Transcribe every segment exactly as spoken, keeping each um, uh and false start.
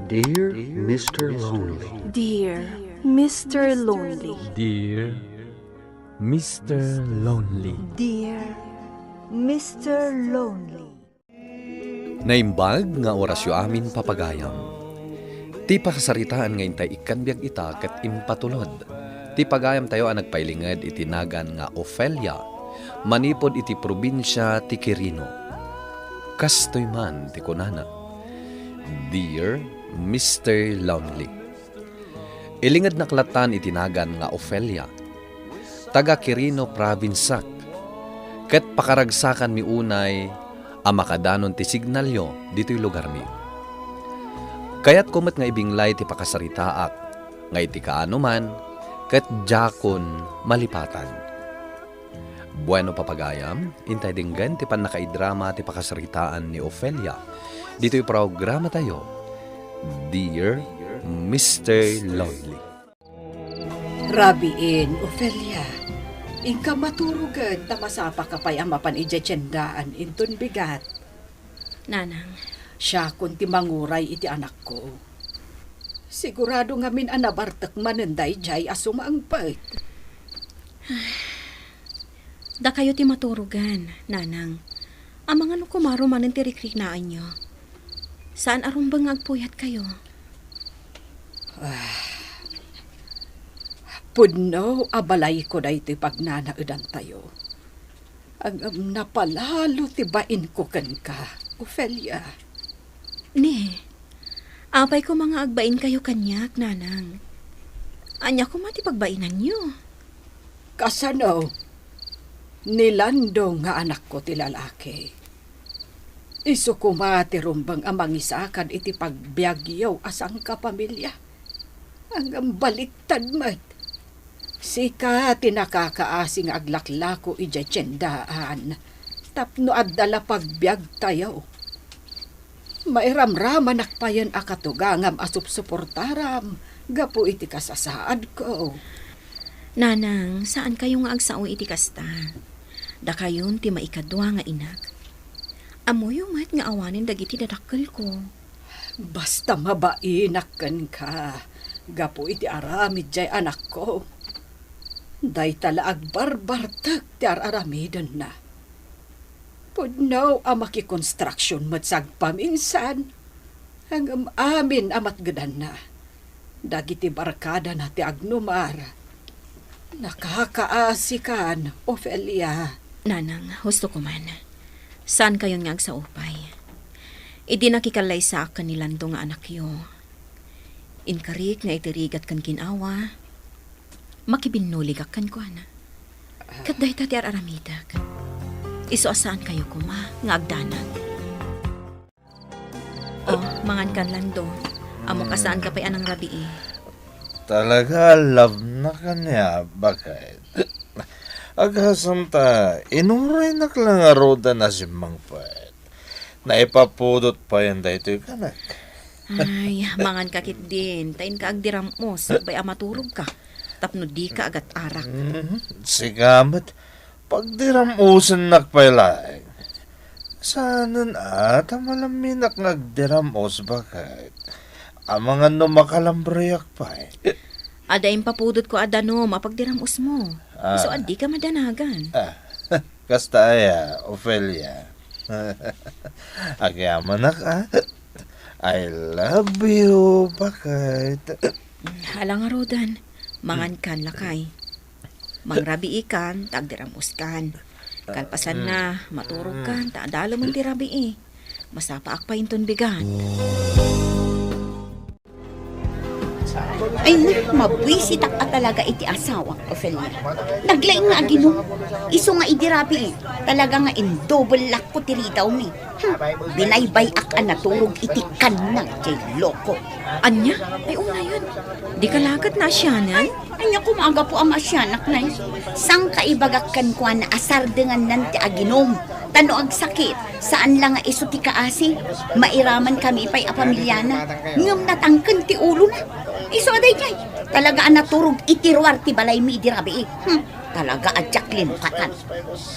Dear Mister Lonely. Dear Mister Lonely. Dear Mister Lonely. Dear Mister Lonely. Naimbag nga orasyo amin, papagayam. Ti pakasaritaan nga intay ikkan biag ita ket impatulod ti pagayamtayo a nagpailinged iti nagan nga Ofelia manipud iti probinsia ti Quirino. Kastoy man ti kunana, "Dear Mister Lonely." Ilingednak lattan iti nagan nga Ofelia. Taga Quirino Provinceak, ket pakaragsakanmi unay a makadanon ti signalyo ditoy lugarmi. Kayatko met nga ibinglay ti pakasaritaak nga iti kaano man, ket diakon malipatan. Bueno, papagayam, intay denggen ti pannakaidrama ti pakasaritaan ni Ofelia ditoy programatayo, Dear Mister Lonely. Rabiin, Ofelia, inka maturogen ta masapaka pay a mapan idiay tiendaan inton bigat. Nanang. Siakon ti manguray iti anakko. Sigurado ngamin a nabartek manen daydiay a sumangpet. Dakayo ti maturogen, Nanang. Amangan no kumaro manen ti rikriknaanyo. Saan a rumbeng nga agpuyatkayo. Ah, pudno a balayko daytoy pagnanaedantayo. Ngem napalalo ti bainko kenka, Ofelia. Ne, apay koma nga agbainkayo kaniak, Nanang? Ania koma ti pagbainanyo? Kasano? Ni Lando nga anakko ti lalaki. Isu koma ti rumbeng a mangisakad iti pagbiagyo a sangkapamilia. Ngem baliktad met. Sika ti nakakaasi nga aglaklako idiay tiendaan tapno adda la pagbiagtayo. Mairamramanak payen a katugangam a supsuportaram gapu iti kasasaadko. Nanang, saankayo nga agsao iti kasta. Dakayon ti maikadua nga inak. Ammoyo met nga awanen dagiti dadakkelko. Basta mabainak kenka gapu iti aramid jay anakko. Dayta la agbarbartek ti ar-aramidenna. Pudno a makikonstruksion met sagpaminsan, ngem amin a matgedanna. Dagiti barkadana ti agnumar. Nakakaasikan, Ofelia. Nanang, husto ko man. Saankayon nga agsao pay. Idi nakikallaysaak ken ni Lando nga anakyo, inkarik nga iti rigat ken gin-awa, makibinnuligak kenkuana. Ket dayta ti ar-aramidek. Isu a saankayo koma nga agdanag. Oh, mangankan, Lando. Amok a saanka pay a nangrabii. Talaga, love na kaniak, baket. Agasam ta, inuraynak la ngaruden a simmangpet. Naipapudot payen daytoy kanak. Ay, manganka ketdin, ta inka agdiram-os, sakbay a maturogka, tapno dika agat-arak. Mm, sika met, pagdiram-osennak pay laeng. Saanen a, ta malaminak nga agdiram-os, baket. Amangan no makalambreak pay. Adda impapudotko a danum a pagdiram-osmo. Ah. Isu a dika madanagan. Ah, kasta aya, Ofelia. Agyamanak, ah. I love you, baket. Ala ngaruden, mangankan lakay. Mangrabiikan, ta agdiram-oskan. Kalpasanna, maturogkan, ta adalemen ti rabii. Masapaak pay inton bigat. Ay, na, mabuisitak a talaga iti asawak, Ofelia. Naglaing nga aginom. Isu nga idi rabii, talaga nga indobellakko ti ridawmi. Hmm, binaybay-ak a naturog iti kannang jay loko. Ania? Ay, unayen. Dika la ket naasianan? Ay, ania koma a gapu a maasianak, nay? Sangkaibagak kenkuana a sardengannan ti aginom. Ta no agsakit, saan la nga isu ti kaasi. Mairamankami pay a pamiliana. Ngem natangken ti ulona. Isu a daydiay, talaga a naturog iti ruar ti balaymi idi rabii. Hmm, talaga a diak limukatan.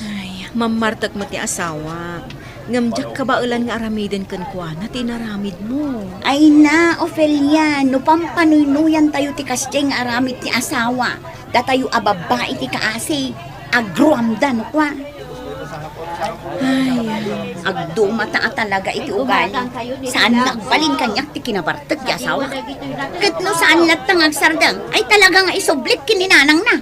Ay, mammartek met ti asawa. Ngem diak kabaelan nga aramiden kenkuana ti inaramidmo. Ay na, Ofelia, no pampanuynuyantayo ti kasdiay nga aramid ti asawa, datayo a babbai ti kaasi, agruamda no kua. Ay, ay. Agdumata a talaga iti ugali. Saan nga agbalin kaniak ti kinabartek ti asawa. Ket no saan latta nga agsardeng, ay talaga nga isublit ken ni nanangna.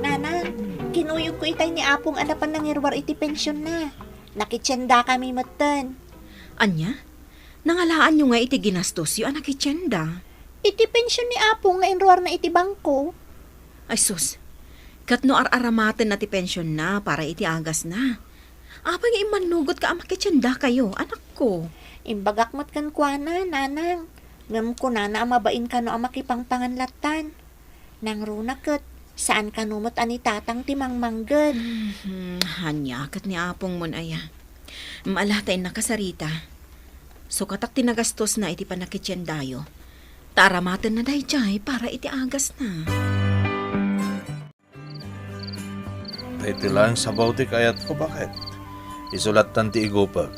Nanang, kinuyogko itay ni Apong a napan nangiruar iti pensionna. Nakitiendakami metten. Ania? Nangalaanyo nga iti ginastosyo a nakitienda? Iti pension ni Apo nga inruarna iti bangko. Ay sus, ket no ar-aramatenna ti pensionna para iti agasna, apay nga immannugotka a makitiendakayo, anakko? Imbagak met kenkuana, nanang. Ngem kunana a mabain kano a makipangpangan lattan. Nangruna ket, saan kano met a ni tatang ti mangmangged. Hmm, ania ket ni apongmon aya? Ala ta innak a sarita. Sukatak ti nagastosna iti pannakitiendayo. Ta aramatenna daydiay para iti agasna. Daytoy laeng sabaw ti kayatko, baket. Isu lattan ti igupek.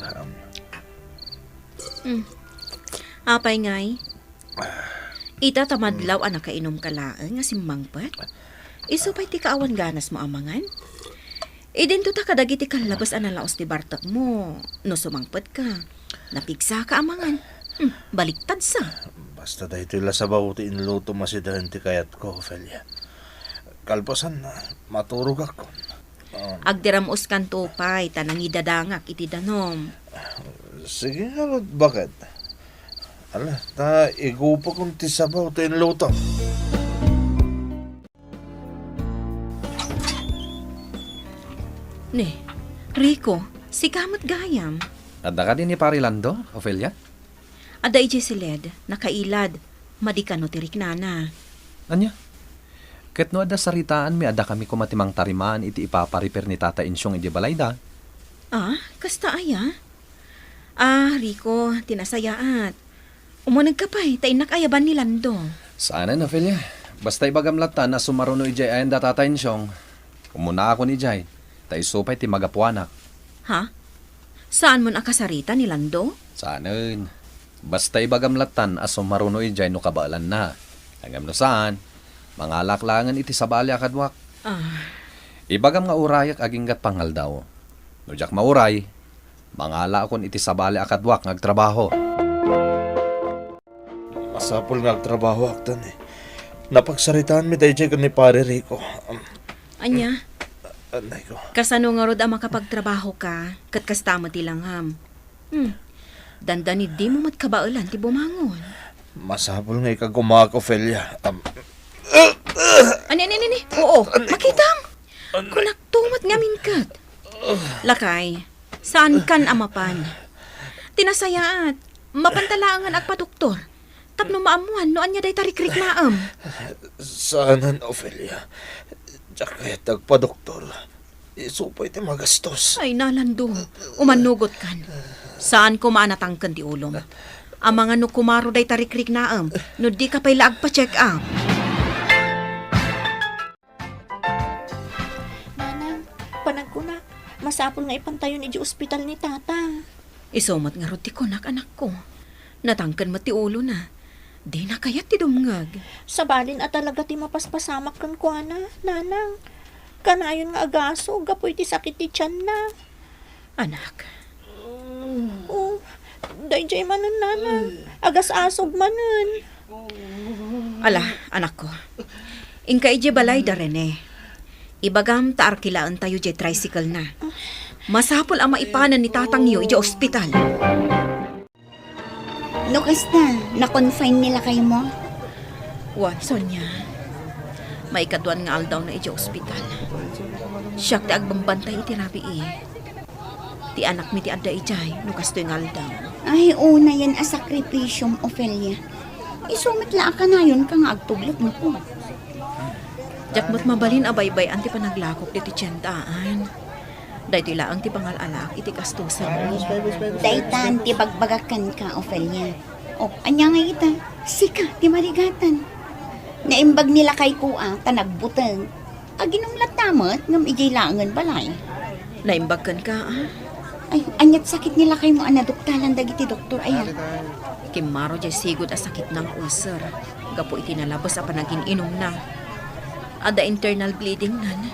Hmm. Apay ngay? Ita ta madlaw a nakainumka laeng a simmangpet? Isu pay ti kaawan ganasmo a mangan? Idinto ta kadagiti kallabes a nalaos ti bartekmo, no sumangpetka, napigsaka a mangan. Hmm, baliktad sa. Basta daytoy la sabaw ti inlutom a sida ken ti kayatko, Ofelia. Kalpasanna, maturogakon. Ah. Agdiram-oskanto pay ta nangidadangak iti danum. Sige ngarud, baket. Ala, ta igupakon ti sabaw ti inlutom. Ne, Rico, sika met gayam. Adda kadi ni Pari Lando, Ofelia? Adda idiay siled, nakailad, madi kano ti riknana. Ania? Ket no adda saritaanmi, addakami koma ti mangtarimaan iti ipapariper ni Tata Insiong idiay balayda. Ah, kasta aya? Ah, Rico, ti nasayaat. Umunegka pay, ta innak ayaban ni Lando. Saanen, Ofelia. Basta ibagam lattan a sumaruno idiay ayan da Tata Insiong. Umunaakon idiay, ta isu pay ti magapuanak. Ha? Saanmon a kasarita ni Lando? Saanen. Basta ibagam lattan a sumaruno idiay no kabaelanna. Ngem no saan, mangalaak laengen iti sabali a kaduak. Ah. Ibagam nga urayek aginggat pangaldaw. No diak mauray, mangalaakon iti sabali a kaduak nga agtrabaho. Masapul nga agtrabahoak, ta ni napagsaritaanmi daydiay ken ni Pare Rico. Um, Ania? Anay ko. Kasano ngarud a makapagtrabahoka, ket kasta met ti langham? Hmm. Dandani dimo met kabaelan ti bumangon. Masapul nga ikagumaak, Ofelia. Um, Ani, ani, ani, ani? Oo, Anay ko. Makitam. Anay. Kunakto met ngamin ket. Lakay, saankan a mapan. Ti nasayaat, mapanta laengen agpadoktor. Tapno maammuan no ania dayta rikriknaem. Saanen, Ofelia. Diak kayat agpadoktor. Isu pay ti magastos. Ay, na, Lando. Umannugotkan. Saan koma a natangken ti ulom. Amangan no kumaro dayta rikriknaem, no dika pay la agpa-check up. Nanang, panagkunak, masapul nga ipantayon idiay ospital ni Tata. Isu met ngarud ti kunak, anakko. Natangken met ti ulona. Dina kayat ti dumngeg. Sabalin a talaga ti mapaspasamak kenkuana, Nanang. Kanayon nga agasog gapu iti sakit ti tianna. Anak. Oh, daydiay manen, Nanang. Agas-asog manen. Ala, anakko. Inka idiay balay da Rene. Ibagam ta arkilaentayo diay tricycle na. Masapul a maipanen ni tatangyo idiay ospital. No kasta, na-confine ni lakaymo? Wen, Sonia. Maikaduan nga aldawna idiay ospital. Siak ti agbambantay iti rabii. Ti anakmi ti adda idiay no kastoy nga aldaw. Ay, unayen a sakripisiom, Ofelia. Isu met la a kanayonka nga agtuglet no kua. Diak met mabalin a baybay-an ti panaglakok ditoy tiendaan. Daytoy laeng ti pangal-alaak iti gastosen. Daytan ti bagbagak kenka, Ofelia. O, ania ngay ita? Sika ti marigatan. Naimbag ni lakayko a ta nagbuteng. Aginum latta met ngem idiay laengen balay. Naimbag kenka, a? Ay, aniat sakit ni lakaymo a naduktalan dagiti doktor aya? Kimmaro diay sigud a sakitna nga ulcer gapu iti nalabes a panagin-inumna. Adda internal bleedingnan.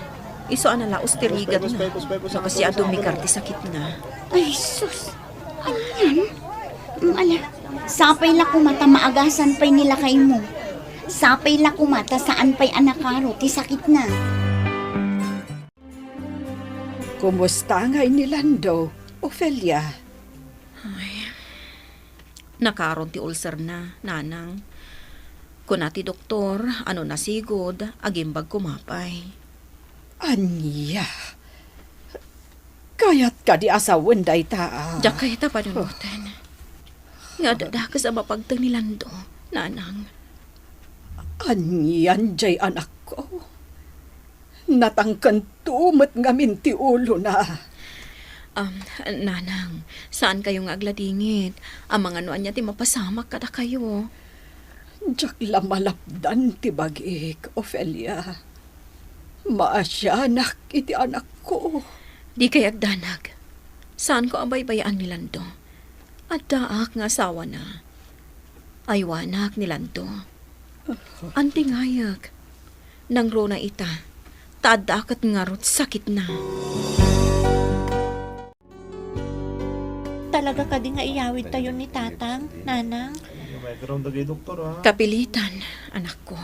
Isu a nalaos ti rigatna. No kasta, dumikar ti sakitna. Ay, sus! Anian? Mm, ala, sapay la koma ta maagasan pay ni lakaymo. Sapay la koma ta saan pay a nakaro ti sakitna. Kumusta ngay ni Lando, Ofelia? Ay, nakaron ti ulcerna, nanang. Kuna ti doktor, a no nasigud, agimbag koma pay. Ania? Kayat kadi a sawen dayta a? Diak kayat a panunoten. Nga adda dakes a mapagteng ni Lando, nanang. Anian diay anakko? Natangkento met ngamin ti ulona. Um, nanang, saankayo nga agladingit. Amangan no ania ti mapasamak kadakayo. Diak la malapdan ti bagik, Ofelia. Maasianak iti anakko. Dikay agdanag. Saanko a baybay-an ni Lando. Addaak nga asawana. Aywanak ni Lando. Antingayek. Nangruna ita. Ta addaak ket ngarud sakitna. Talaga kadi nga iyawidtayo ni Tatang, Nanang? Kapilitan, anakko.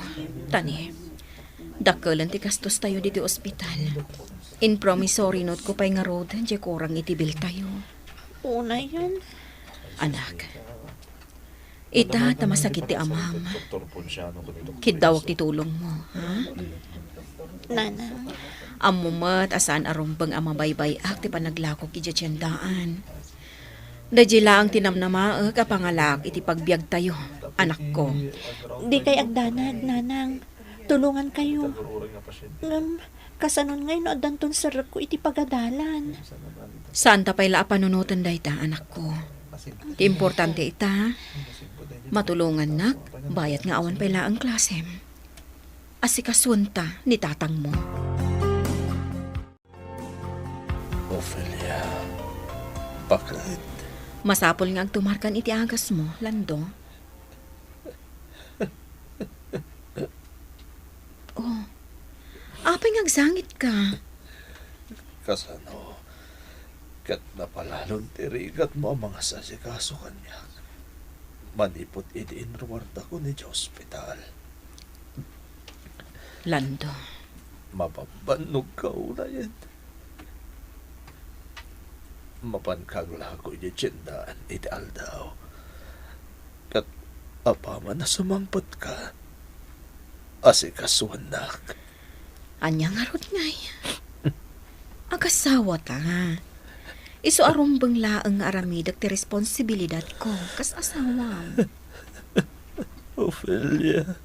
Tani, dakkelen ti gastostayo ditoy ospital. Impromiso rinotko pay ngarud diay kurang iti biltayo. Unayen. Anak, ita ta masakit ti amam. Kiddawak ti tulongmo, ha? Nanang. Ammo met a saan a rumbeng a mabaybay-ak ti panaglakok idiay tiendaan. Daydiay laeng ti namnamaek a pangalaak iti pagbiagtayo, anakko. Dikay agdanag, Nanang. Tulongankayo. Ngem, kasanon ngay no addanton serrekko iti pagadalan? Saanta pay la a panunoten dayta, anakko. Ti importante ita, matulongannak, bayat nga awan pay laeng klasem. Asikasuenta ni tatangmo. Ofelia, paket. Masapul nga agtumarkan iti agasmo, Lando. Oh, apay nga agsangitka? Kasano ket napalalon ti rigatmo a mangasasikaso kaniak manipud idi inruardakon idiay ospital? Lando. Mabambannogka unayen. Mapanka aglako idiay tiendaan iti aldaw. Ket apaman a sumangpetka, asikasuennak. Ania ngarud ngay? Agasawata. Isu a rumbeng laeng nga aramidek ti responsibilidatko kas asawam. Ofelia.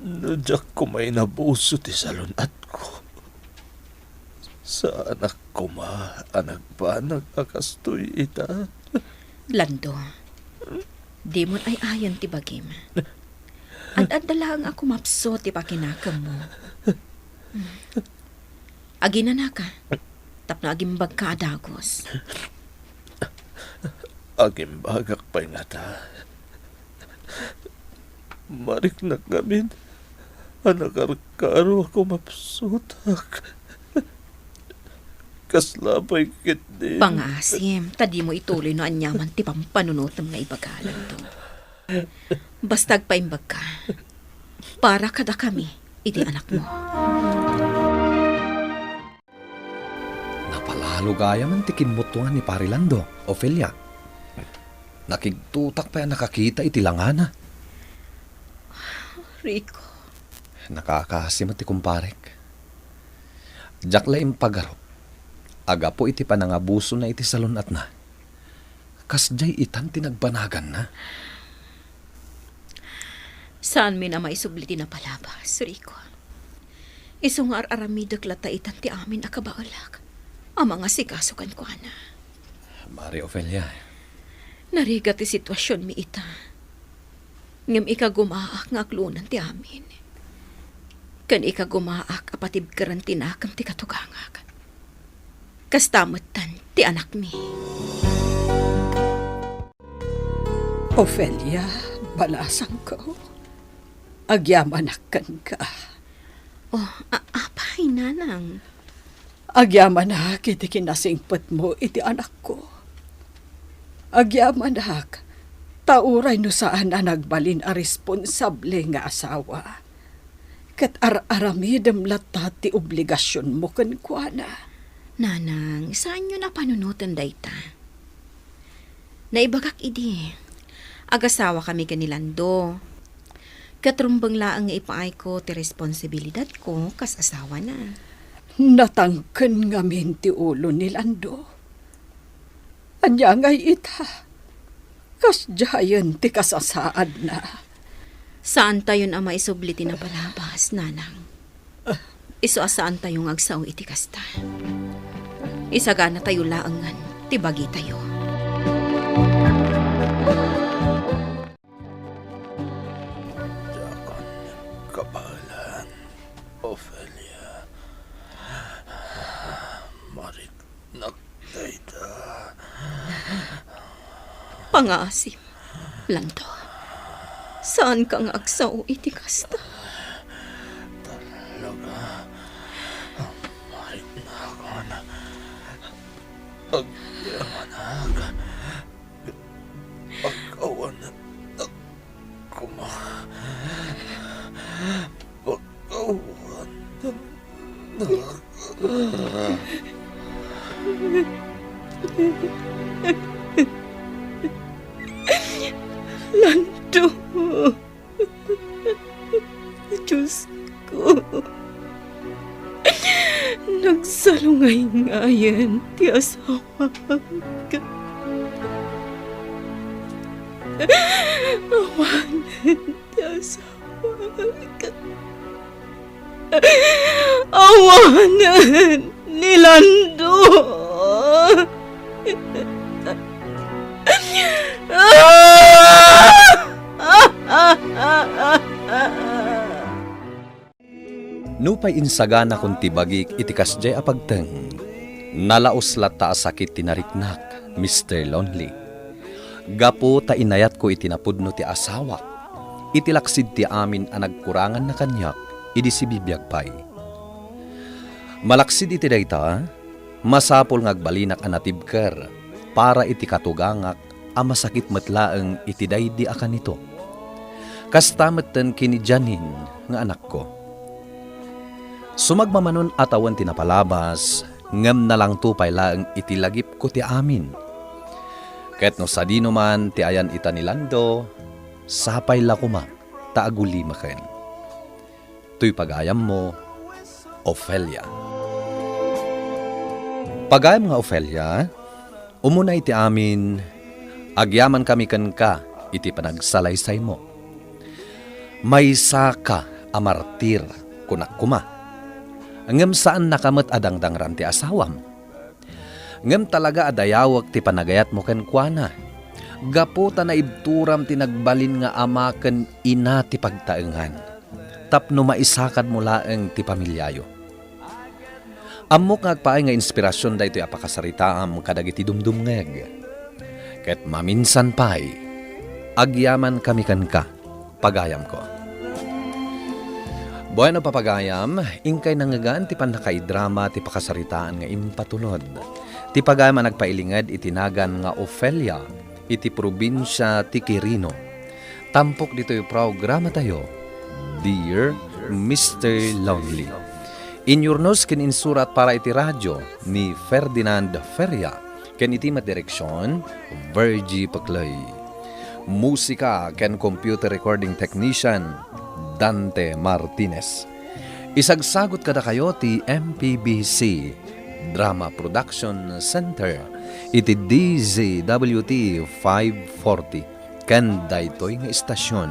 No diak koma inabuso ti salun-atko, saanak koma a nagbanag a kastoy ita. Lando, dimon ay-ayon ti bagim. Ad-adda laeng a kumapsut ti pakinakemmo. Aginanaka, tapno agimbagka a dagus. Agimbagak pay ngata. Mariknak ngamin a nakarkaro a kumapsutak. Kasla pay ketdi. Pangaasim, ta dimo ituloy no aniaman ti pampanunotem nga ibaga, Lando. Basta agpaimbagka. Para kadakami iti anakmo. Napalalo gayam ti kimmutngan ni Pari Lando, Ofelia. Nakigtutak pay a nakakita iti langana. Rico. Nakakaasi met ti kumparek. Diak la impagarup a gapu iti panangabusona iti salun-atna, kasdiay itan ti nagbanaganna. Saanmin a maisubli ti napalabas, Rico. Isu nga ar-aramidek latta itan ti amin a kabaelak a mangasikaso kenkuana. Mari Ofelia, Narigat ti situasionmi ita. Ngem ikagumaak nga aglunan ti amin. Ken ikagumaak a patibkeren ti nakem ti katugangak. Kasta metten ti anakmi. Ofelia, balasangko, agyamanak kenka. Oh, a-, apay, Nanang? Agyamanak iti kinasingpetmo iti anakko. Agyamanak, ta uray no saan a nagbalin a responsable nga asawa, ket ar-aramidem latta ti obligasionmo kenkuana. Nanang, saanyon a panunoten dayta. Naibagak idi, agasawakami ken ni Lando. Ket rumbeng laeng nga ipaayko ti responsibilidadko kas asawana. Natangken ngamin ti ulo ni Lando. Ania ngay ita? Kasdiayen ti kasasaadna. Saantayon a maisubli ti napalabas, Nanang. Isu a saantayo nga agsao iti kasta. Isaganatayo laengen ti bagitayo. Diak kabaelan, Ofelia. Mariknak dayta. Pangaasim, Lando. Saanka nga agsao iti kasta. Talaga, mariknakon. Agyamanak. Pag-awanannak koma. Pag-awanannak. Lando. Diosko, nagsalungayngayen ti asawak. Awanen ti asawak. Awanen ni Lando. Nupay insaganakon ti bagik iti kasdiay a pagteng, nalaus latta a sakit ti nariknak, Mister Lonely. Gapu ta inayatko iti napudno ti asawak, iti laksid ti amin a nagkuranganna kaniak idi sibibiag pay. Malaksid iti dayta, masapul nga agbalinak a natibker para iti katugangak a masakit met laeng iti daydi a kanito. Kasta metten ken ni Janine nga anakko. Sumagmamanon a tawen ti napalabas, ngem nalangto pay laeng iti lagipko ti amin. Ket no sadino man ti ayan ita ni Lando, sapay la koma ta agulimaken. Toy pagayammo, Ofelia. Pagayam nga Ofelia, umuna iti amin, agyamankami kenka iti panagsalaysaymo. Maysaka a martir, kunak koma. Ngem saannaka met a dangdangran ti asawam. Ngem talaga a dayawek ti panagayatmo kenkuana, gapu ta naibturam ti nagbalin nga ama ken ina ti pagtaengan, tapno maisakadmo laeng ti pamiliayo. Ammok nga agpaay nga inspirasion daytoy a pakasaritaam kadagiti dumdumngeg. Ket maminsan pay, agyamankami kenka, pagayamko. Bueno, papagayam, inkay nangngegan ti pannakaidrama ti pakasaritaan nga impatulod. Ti pagayam a nagpailinged iti nagan nga Ofelia iti probinsia ti Quirino. Tampok ditoy programatayo, Dear Mister Lonely. Inyurnos ken insurat para iti radio ni Ferdinand Feria. Ken iti met direksion, Virgie Peclay. Musika ken computer recording technician, Dante Martinez. Isagsagut kadakayo ti M P B C Drama Production Center iti D Z W T five forty ken daytoy nga istasion.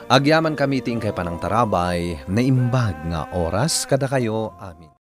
Agyamankami ti inkay panangtarabay, naimbag nga oras kadakayo amin.